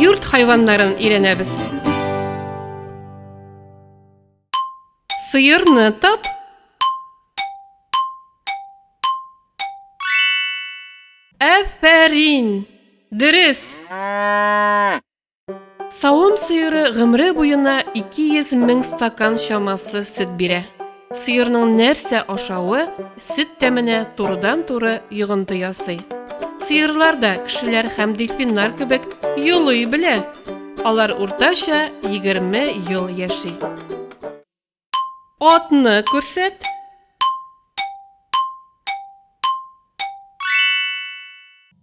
Йорт хайваннарын өйрәнәбез. Сыерны тап. Әфәрин! Дөрес! Савым сыеры гомере буена 200 мең стакан чамасы сөт бирә. Сыерның нәрсә ашавы сөт тәменә турыдан-туры йогынты ясый. Сыерлар да кешеләр һәм дельфиннар кебек йолый белә. Алар уртача 20 ел яши. Атны күрсәт.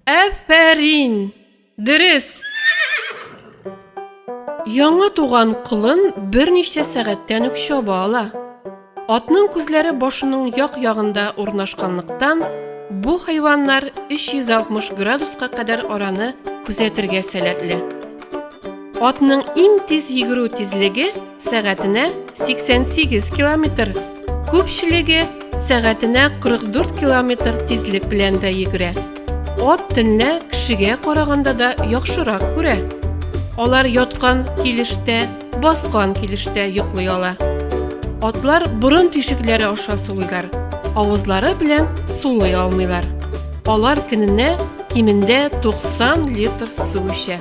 Әфәрин! Дөрес! Яңа туган колын берничә сәгатьтән үк чаба ала. Атның күзләре башының як-ягында урнашканлыктан, бу хайваннар 360 градуска кадәр араны күзәтергә сәләтле. Атның иң тиз йөгерү тизлеге сәгатенә 88 километр, күпчелеге сәгатенә 44 километр тизлек белән дә йөгерә. Ат төнлә кешегә караганда да яхшырак күрә. Алар яткан килештә, баскан килештә йоклый ала. Атлар борын тишекләре аша сулыйлар, авызлары белән сулый алмыйлар. Алар көненә кимендә 90 литр су эчә.